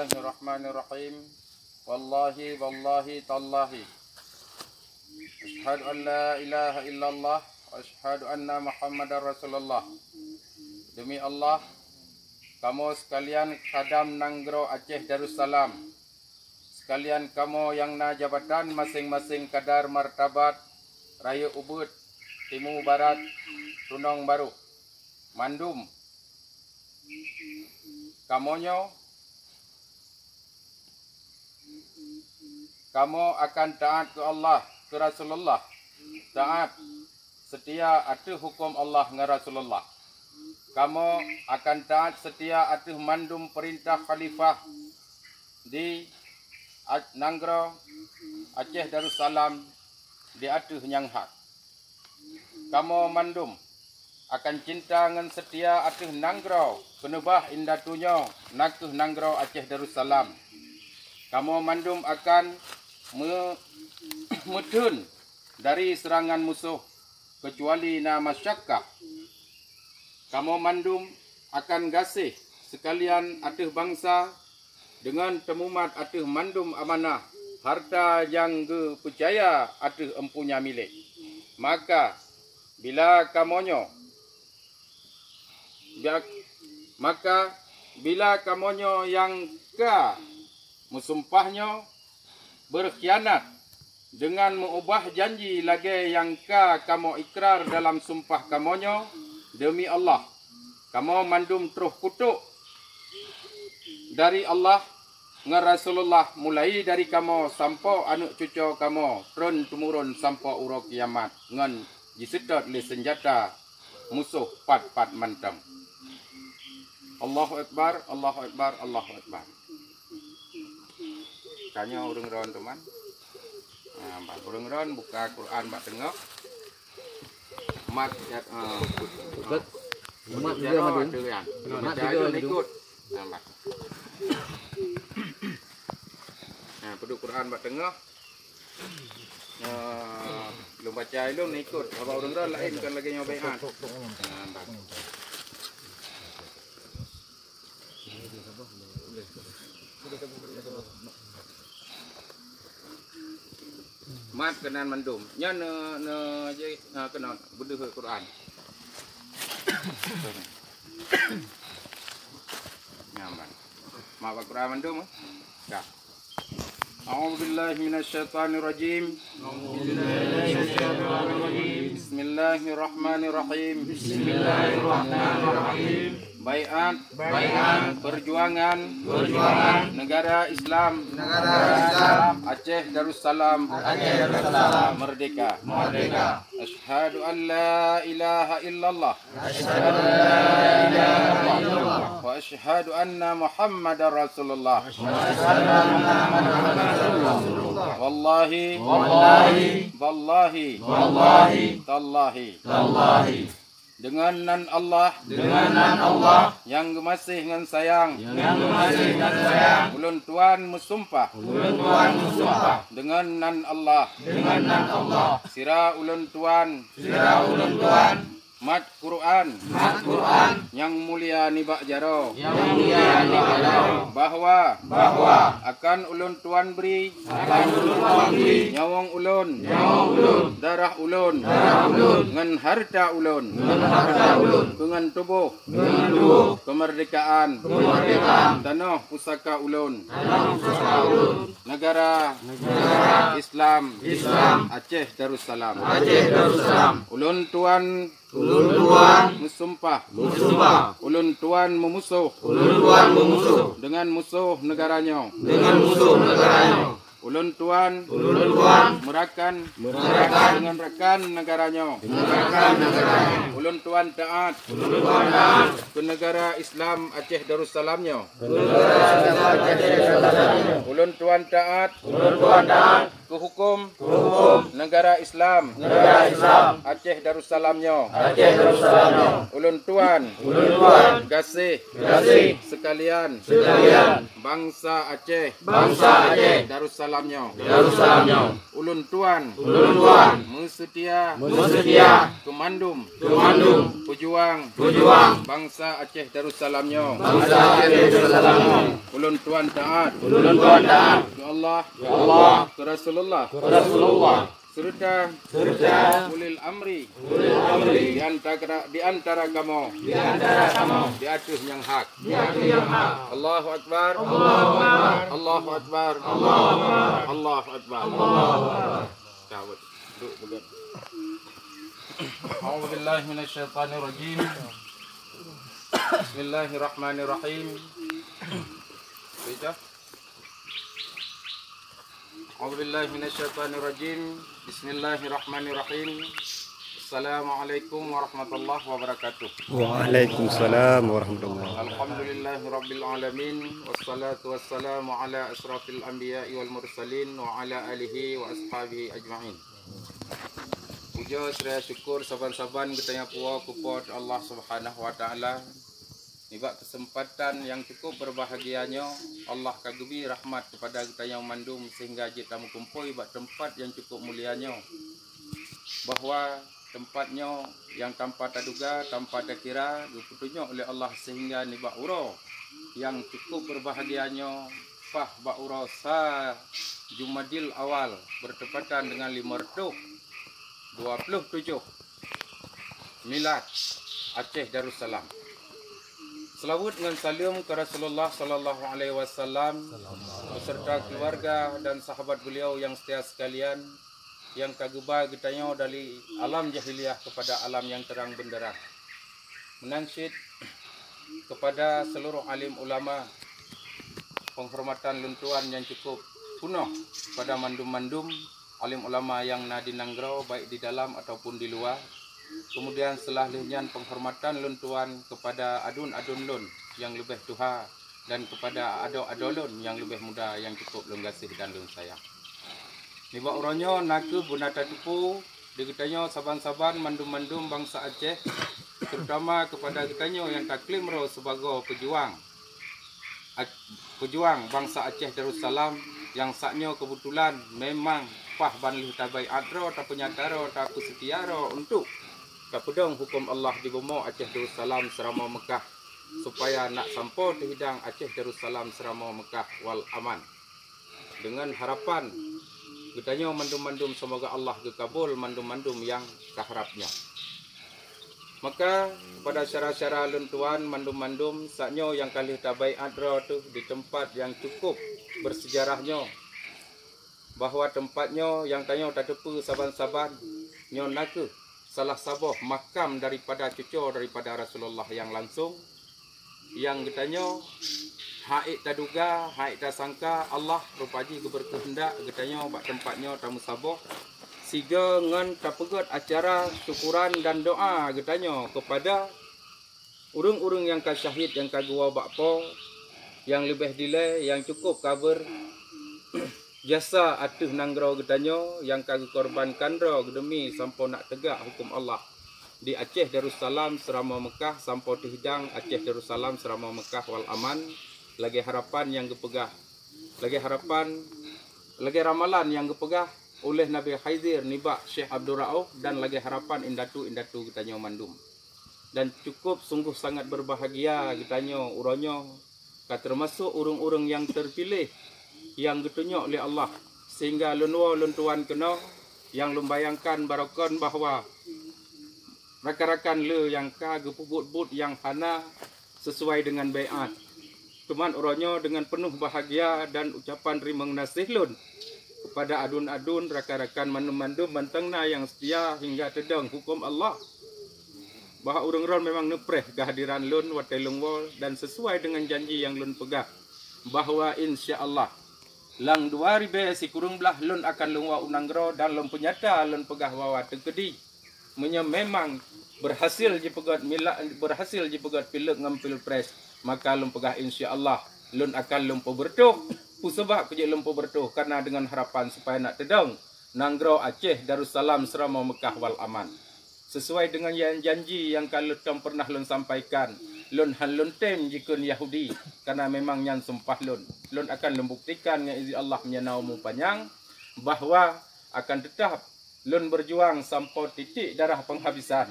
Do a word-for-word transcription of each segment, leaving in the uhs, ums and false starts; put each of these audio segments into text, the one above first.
Bismillahirrahmanirrahim. Wallahi, wallahi, tallahi. Asyhadu an la ilaha illallah wa asyhadu anna Muhammadar Rasulullah. Demi Allah, kamoe sekalian khadam nanggroe Aceh Darussalam, sekalian kamoe nyang na jabatan maséng-maséng kadar martabat, rayeuk ubeuet, timu barat, tunong barôh, mandum kamoe nyoe, kamoe akan taát keu Allah, keu Rasulullah, taát seutia ateueh huköm Allah ngon Rasulullah. Kamoe akan taát seutia ateueh mandum peurintah khalifah di A-, nanggroe Aceh Darussalam di ateueh nyang hak. Kamoe mandum akan cinta ngon seutia ateueh nanggroe keuneubah indatu nyoe, na kheueh nanggroe Aceh Darussalam. Kamoe mandum akan meu-, meutheun dari seurangan musoh, keucuali na masyakkah. Kamoe mandum akan gaséh seukalian ateueh bansa deungon teumumat ateueh mandum amanah hareuta nyang geupeucaya ateueh empunya milék. Maka, bila kamoe nyoe, bia-, maka, bila kamoe nyoe nyang ka meusumpah nyoe beurkhianat deungon meu-ubah janji lagée nyang ka kamoe ikrar dalam sumpah kamoe nyoe, demi Allah, kamoe mandum troh kutok dari Allah ngon Rasulullah, mulai dari kamoe sampoe aneuëk cucoe kamoe, tron teumurun sampoe uroe kiamat, ngon jiseutôt lé seunjata musoh pat-pat mantong. Allahu Akbar, Allahu Akbar, Allahu Akbar. Tanyoe ureuëng ron teuma. Ha, bak ureuëng ron buka Quran bak teungoh. Mat, eh, mat juga, Madun. Mat juga, Madun. Ikut. Ha, bak. Ha, peuduek Quran bak teungoh. Eh, lôn baca ilôn ikut. Haba ureuëng ron laén kon lagée nyoe baiát. Ha, bak. Mat keunan mandum. Nyan ne, ne je, ha, keunan beudeuh Quran. Nyaman. Mat Quran mandum, eh? Dah. A'udzubillahi minasyaitonirrajim. Bismillahirrahmanirrahim. Bismillahirrahmanirrahim. Baiat. Baiat. Perjuangan. Perjuangan. Negara Islam. Negara Islam. Aceh Darussalam. Aceh Darussalam. Merdeka. Merdeka. Asyhadu an la ilaha illallah. Asyhadu an la ilaha illallah. Wa asyhadu anna Muhammadar Rasulullah. Wa asyhadu anna Muhammadar Rasulullah. Wallahi. Wallahi. Wallahi. Wallahi. Tallahi. Tallahi. Deungon nan Allah. Deungon nan Allah. Nyang geumaséh ngon sayang. Nyang geumaséh ngon sayang. Ulôn tuan meusumpah. Ulôn tuan meusumpah. Deungon nan Allah. Deungon nan Allah. Sira ulôn tuan. Sira ulôn tuan. Mat Quran. Mat Quran. Nyang mulia nibak jaroe. Nyang mulia nibak jaroe. Bahwa. Bahwa. Akan ulôn tuan bri. Akan ulôn tuan bri. Nyawöng ulôn. Nyawöng ulôn. Darah ulôn. Darah ulôn. Ngon hareuta ulôn. Ngon hareuta ulôn. Keu ngon tuboh. Keu ngon tuboh. Keumeurdekaan. Keumeurdekaan. Tanoh pusaka ulôn. Tanoh pusaka ulôn. Negara. Negara. Islam. Islam. Aceh Darussalam. Aceh Darussalam. Ulôn tuan. Ulôn tuan. Meusumpah. Meusumpah. Ulôn tuan meumusoh. Ulôn tuan meumusoh. Deungon musoh negara nyoe. Deungon musoh negara nyoe. Ulôn tuan. Ulôn tuan. Meurakan. Meurakan. Deungon rakan negara nyoe. Deungon rakan negara nyoe. Ulôn tuan taát. Ulôn tuan taát. Keu negara Islam Aceh Darussalam nyoe. Keu negara Islam Aceh Darussalam nyoe. Ulôn tuan taát. Ulôn tuan taát. Hukum. Hukum. Negara Islam. Negara Islam. Aceh Darussalam nyoe. Aceh Darussalam nyoe. Ulôn tuan. Ulôn tuan. Gaséh. Gaséh. Sekalian. Sekalian. Bansa Aceh. Bansa Aceh. Darussalam nyoe. Darussalam nyoe. Ulôn tuan. Ulôn tuan. Meuseutia. Meuseutia. Keu mandum. Keu mandum. Peujuang. Peujuang. Bansa Aceh Darussalam nyoe. Bansa Aceh Darussalam nyoe. Ulôn tuan taat. Ulôn tuan taat. Keu Allah. Keu Allah. Keu Rasulullah. Keu Rasulullah. Serta. Serta. Ulil amri. Ulil amri. Di antara, di antara kamoe. Di antara kamoe. Di ateueh nyang hak. Di ateueh nyang hak. Allahu Akbar. Allahu Akbar. Allahu Akbar. Allahu Akbar. Allahu Akbar. Allahu Akbar. Duduk, duduk. A'udzubillahi minasyaitonirrajim. Bismillahirrahmanirrahim. Baca. A'udzubillahi minasyaitonirrajim. Bismillahirrahmanirrahim. Assalamualaikum warahmatullahi wabarakatuh. Waalaikumsalam warahmatullahi. Alhamdulillahirabbil alamin. Wassalatu wassalamu ala asyrafil anbiya'i wal mursalin wa ala alihi wa ashabihi ajma'in. Puja serta syukur saban-saban geutanyoe puwoe keu Po teu Allah Subhanahu wa Taala. Nibak keuseumpatan nyang cukup beurbahagia nyoe, Allah ka geubri rahmat keupada geutanyoe mandum seuhingga jeuet tameukumpôi bak teumpat nyang cukup mulia nyoe, bahwa teumpat nyoe nyang tanpa taduga, tanpa takira, geupeutunyok lé Allah seuhingga nibak uroe nyang cukup beurbahagia nyoe, paih bak uroe sa Jumadil Awal, beurtepatan deungon lima reutôh dua ploh tujoh Milad Aceh Darussalam. Seulaweuet ngon saleuem keu Rasulullah sallallahu alaihi wasallam, beserta keuluwarga dan sahabat beuliau nyang seutia seukalian, nyang ka geuba geutanyoe dari alam jahiliyah keupada alam nyang terang beunderang. Meunan cit keupada seuluroh alim ulama, peunghormatan lôn tuan nyang cukup peunoh keupada mandum-mandum alim ulama nyang na di nanggroe, baik di dalam ataupun di luwa. Keumudian seulaih lheueh nyan peunghormatan lôn tuan keupada aduen-aduen lôn nyang leubeh tuha dan keupada adoe-adoe lôn nyang leubeh muda nyang cukup lôn gaséh dan lôn sayang. Nibak uroe nyoe nakeuh beuna tateupeue di geutanyoe saban-saban mandum-mandum bansa Aceh, terutama keupada geutanyoe nyang taklaim droe sibagoe peujuang. Ac-, peujuang bansa Aceh Darussalam nyang saat nyoe keubeutulan memang paih ban lheueh tabaiát droe, tapeunyata droe, tapeuseutia droe untuk tapeudong huköm Allah di bumoe Aceh Darussalam Seuramoe Meukah, supaya nak sampoe teuhidang Aceh Darussalam Seuramoe Meukah wal aman. Deungon harapan geutanyoe mandum-mandum, seumoga Allah geukabul mandum-mandum nyang taharab nyoe. Maka, keupada syedara-syedara lôn tuan mandum-mandum, saat nyoe nyang ka lheueh tabaiát droe teuh di teumpat nyang cukup beuseujarah nyoe, bahwa teumpat nyoe nyang tanyoe tateupeue saban-saban nyoe nakeuh salah saboh makam daripada cucoe daripada Rasulullah nyang langsong, nyang geutanyoe hana ék taduga, hana ék tasangka, Allah rupa jih geubri keuheundak geutanyoe bak teumpat nyoe tameusaboh, sigoe ngon tapeugét acara syukuran dan doa geutanyoe keupada ureuëng-ureuëng nyang ka syahid nyang ka geuwoe bak Po nyang leubeh dilée nyang cukup ka beu jasa ateueh nanggroe geutanyoe nyang ka geukorbankan droe geudeumi sampoe nak teugak huköm Allah di Aceh Darussalam Seuramoe Meukah sampoe teuhidang Aceh Darussalam Seuramoe Meukah wal aman, lagée harapan nyang geupeugah, lagée harapan, lagée ramalan nyang geupeugah uléh Nabi Khidir nibak Syekh Abdul Rauf dan lagée harapan indatu-indatu geutanyoe mandum. Dan cukup sunggoh sangat beurbahagia geutanyoe uroe nyoe ka teumasok ureuëng-ureuëng nyang teupiléh nyang geutunyok lé Allah, sehingga lôn woe lôn tuan keunoe nyang lôn bayangkan barokon bahwa rakan-rakan lé nyang ka geupeubuet buet nyang hana sisuai deungon baiát. Teuma uroe nyoe deungon peunoh bahagia dan ucapan teurimong gaséh lôn keupada aduen-aduen rakan-rakan mandum-mandum mantong na nyang seutia hingga teudong huköm Allah, bahwa ureuëng droen memang neupreh keuhadiran lôn watée lôn woe dan sisuai deungon janji nyang lôn peugah, bahwa insya Allah lam dua ribée sikureueng blaih lôn akan lôn woe u nanggroe dan lôn peunyata lôn peugah bahwa teukeudi meunyoe memang beurhasil jipeugét mila-, beurhasil jipeugét pilék ngon pilpres, maka lôn peugah insya Allah lôn akan lôn peubeureutoh Peue sabab keu jeuet lôn peubeureutoh? Karena deungon harapan supaya nak teudong nanggroe Aceh Darussalam Seuramoe Meukah wal Aman. Sesuai deungon nyang janji nyang ka lheueh tom peureunah lôn sampaikan, lôn hán lôn tem jikheun Yahudi, karena memang nyan sumpah lôn. Lôn akan lôn buktikan ngon izin Allah meunyoe na umu panyang, bahwa akan teutap lôn beujuang sampoe titik darah peunghabisan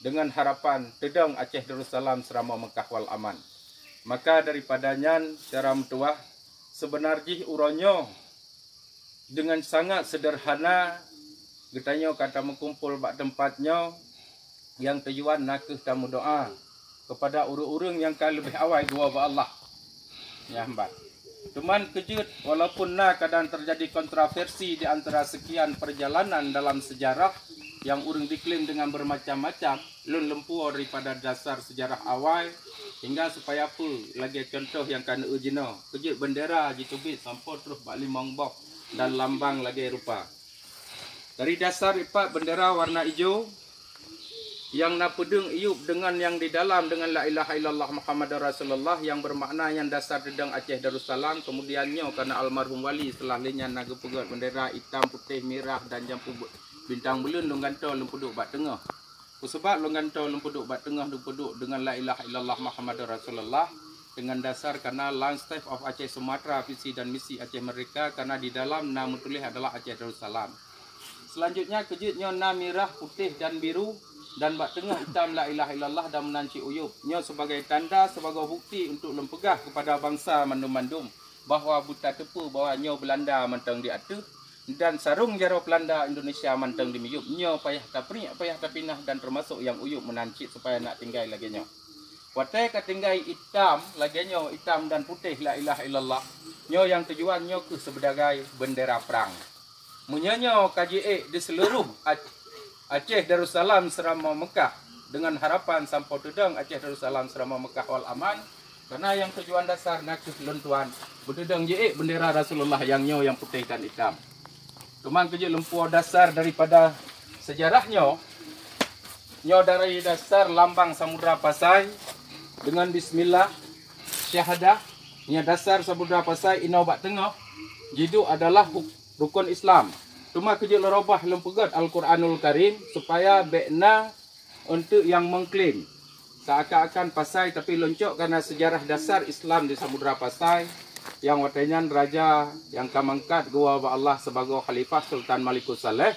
deungon harapan teudong Aceh Darussalam Seuramoe Meukah wal Aman. Maka daripada nyan, syedara meutuwah, seubeuna jih uroe nyoe deungon sangat seudeurhana geutanyoe ka tameukumpol bak teumpat nyoe, nyang tujuan na kheueh tameudoá keupada ureuëng-ureuëng nyang ka leubeh awai geuwoe bak Allah. Nyan ban. Teuma keu jeuet, walaupun na kadang teujadi kontroversi di antara seukian peurjalanan dalam seujarah nyang ureuëng diklaim deungon beumacam-macam, lôn lumpoe daripada dasar seujarah awai hingga supaya peue, lagée cuntoh nyang ka neueu jinoe, keu jeuet beundera jiteubiet sampoe troh bak limong boh dan lambang lagée rupa. Dari dasar ipat beundera warna ijo, nyang na peudeueng iyup deungon nyang di dalam deungon la ilaha illallah Muhammadar Rasulullah, nyang beumakna nyan dasar teudong Aceh Darussalam, keumudian nyoe kana almarhum wali, seuteulah lé nyan na geupeugét beundera itam, putéh, mirah dan jampu be-, bintang buleuen lôn gantoe lôn peuduek bak teungoh. Peue sabab lôn gantoe lôn peuduek bak teungoh, lôn peuduek deungon la ilaha illallah Muhammadar Rasulullah, deungon dasar kana Land Staff of Aceh Sumatra, visi dan misi Aceh Merdeka, kana di dalam na meutuléh adalah Aceh Darussalam. Seulanjutnya, keu jeuet nyoe na mirah, putéh dan biru, dan bak teungoh itam la ilaha illallah dan meunan cit uyueb. Nyoe sibagai tanda, sibagoe bukti untuk lôn peugah keupada bansa mandum-mandum bahwa beutateupeue bahwa nyoe Beulanda mantong di ateueh dan sarong jaroe Beulanda Indonesia mantong di miyueb. Nyoe payah tapriek, payah tapinah dan teumasok nyang uyueb meunan cit supaya nak tinggai lagée nyoe. Watée ka tinggai itam lagée nyoe, itam dan putéh la ilaha illallah, nyoe nyang tujuan nyoe kheueh seubeudai beundera prang. Meunyoe nyoe ka jiék di seuluruh Ac-, Aceh Darussalam Seuramoe Meukah deungon harapan sampoe teudong Aceh Darussalam Seuramoe Meukah wal aman, karena nyang tujuan dasar na kheueh lôn tuan beuteudong jiék beundera Rasulullah nyang nyoe nyang putéh dan itam. Teuma keu jeuet lumpoe dasar daripada seujarah nyoe, nyoe dari dasar lambang Samudra Pasai deungon bismillah, syahadah, nyoe dasar Samudra Pasai inoe bak teungoh, jiduek adalah hu-, rukon Islam. Teuma keu jeuet lôn reubah lôn peugét Al-Quranul Karim supaya bék na eunteuk nyang meuklaim seuakan-akan Pasai, tapi lôn cok kana seujarah dasar Islam di Samudra Pasai, nyang watée nyan raja nyang ka mangkat geuwoe bak Allah sibagoe khalifah Sultan Malikus Saleh,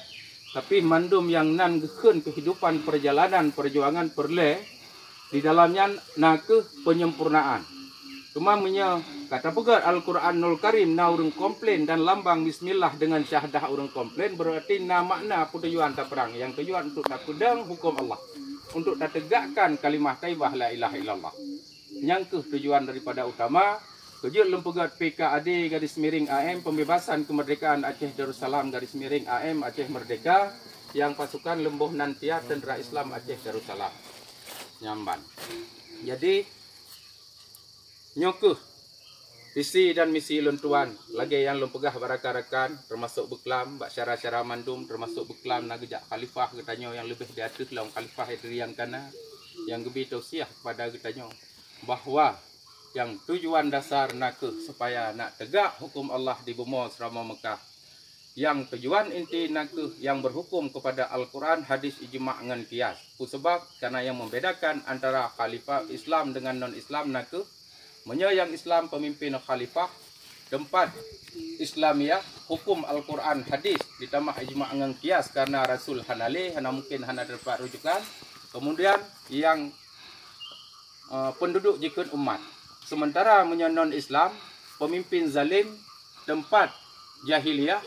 tapi mandum nyang nan geukheun keuhidupan peurjalanan peurjuangan peureulée di dalam nyan na kheueh peunyempurnaan. Teuma meunyoe ka tapeugét Al-Quranul Karim na ureuëng komplain dan lambang bismillah deungon syahadah ureuëng komplain, beurati na makna peue tujuan taprang, nyang tujuan untuk tapeudong huköm Allah, untuk tateugakkan kalimah thaibah la ilaha illallah. Nyang kheueh tujuan daripada utama, keu jeuet lôn peugét P K A D garis miring A M, Pembebasan Kemerdekaan Aceh Darussalam garis miring A M, Aceh Merdeka, nyang pasukan leumbôh nan tia Tentera Islam Aceh Darussalam. Nyan ban. Jadi, nyoe kheueh visi dan misi lôn tuan, lagée nyang lôn peugah bak rakan-rakan, teumasok beuklam, bak syedara-syedara mandum, teumasok beuklam na geujak khalifah geutanyoe nyang leubeh di ateueh lom, Khalifah Idri nyang kana, nyang geubi tausiah keupada geutanyoe bahwa nyang tujuan dasar na kheueh supaya nak teugak huköm Allah di bumoe Seuramoe Meukah. Nyang tujuan inti na kheueh nyang beuhuköm keupada Al-Quran, hadis, ijma ngon kias. Peue sabab? Karena nyang membedakan antara khalifah Islam dengan non-Islam na kheueh, meunyoe nyang Islam peumimpin khalifah, teumpat Islamiyah, huköm Al-Quran, hadis, ditamah ijma ngon kias, karena Rasul hana lé, hana mungkin, hana teudapat rujukan. Kemudian nyang eh, peunduduek jikheun umat. Seumeuntara meunyoe non-Islam, peumimpin zalim, teumpat jahiliyah,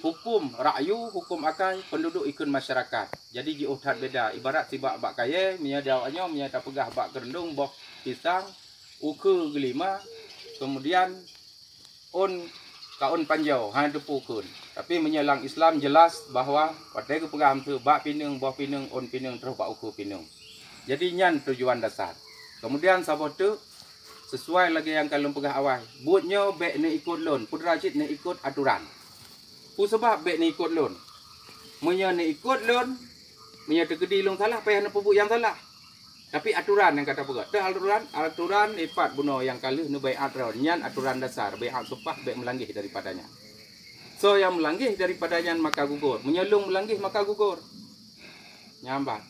huköm ra'yu, huköm akai, peunduduek ikheun masyarakat. Jadi jiôh that beda. Ibarat sibak bak kayée, meunyoe di awak nyoe, meunyoe tapeugah bak keureundong boh pisang, ukeue geulima, keumudian ôn ka ôn panjoe, hana teupeu ukeuen. Tapi meunyoe lam Islam jeulaih bahwa watée geupeugah meuseu bak pineung, boh pineung, ôn pineung, troh bak ukeue pineung. Jadi nyan tujuan dasar. Keumudian saboh teuk, sisuai lagée nyang ka lôn peugah awai, buet nyoe bék neuikot lôn, peue teuma cit neuikot atoran. Peue sabab bék neuikot lôn? Meunyoe neuikot lôn, meunyoe teukeudi lôn salah, payah neupeubuet nyang salah. Tapi aturan nyang ka tapeugah. Teuh aturan, aturan ipat bunoe nyang ka lheueh neubaiat droe. Nyan aturan dasar, baiat sumpah bèk meulanggeh daripada nyan. Soe nyang meulanggeh daripada nyan maka gugur. Meunyoe lôn meulanggeh maka gugur. Nyan ban.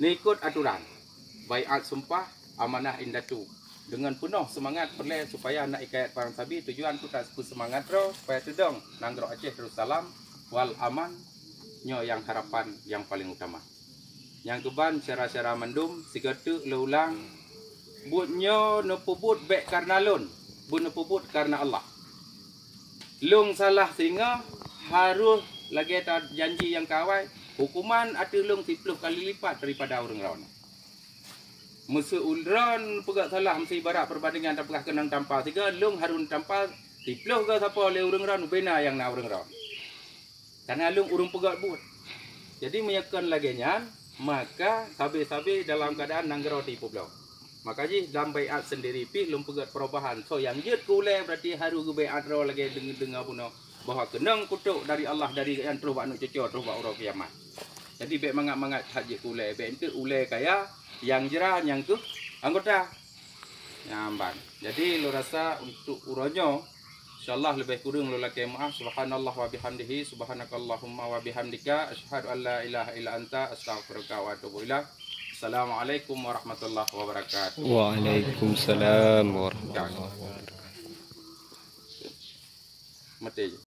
Neuikot aturan. Baiat sumpah, amanah indatu. Deungon peunoh seumangat peureulèe supaya na hikayat Perang Sabi tujuan keu tapeuseumangat droe supaya teudong nanggroe Aceh Darussalam wal aman, nyoe nyang harapan nyang paleng utama. Nyang keuban syedara-syedara mandum, sigoe teuk lôn ulang, buet nyoe neupeubuet bèk kareuna lôn, buet neupeubuet kareuna Allah. Lôn salah singoh harôh lagèe ta-, janji nyang ka awai, huköman ateueh lôn siplôh kali lipat daripada ureueng droeneuh. Meuseu ureueng droeneuh peugah salah, meuseu ibarat perbandingan tapeugah keunong tampa sigoe, lôn harôh tampa siplôh goe sapo lé ureueng droeneuh, bubena nyang na ureueng droeneuh. Kareuna lôn ureueng peugah buet. Jadi, meunyoe kon lagèe nyan, maka sabe-sabe dalam keuadaan nanggroe tipu bloe. Maka jih lam baiat sendiri pih lôn peugah perubahan. Soe nyang jeuet keu ulèe, berarti harôh geubaiat droe lagèe deungon-deungon bunoe bahwa keunong kutok dari Allah, dari nyan troh bak aneuk cucoe, troh bak uroe kiamat. Jadi, bèk mangat-mangat that jeuet keu ulèe, bèk enteuk ulèe kaya, nyang jra, nyang keuh anggota. Nyan ban. Jadi, lôn rasa untuk uroe nyoe, insyaallah leubeh kureueng lôn lakèe meu'ah. Subhanallah wa bihamdihi, subhanakallahumma wa bihamdika, asyhadu an la ilaha illa anta, astaghfiruka wa atubu ilaik. Assalamualaikum warahmatullahi wabarakatuh. Waalaikumsalam warahmatullahi wabarakatuh. Mati.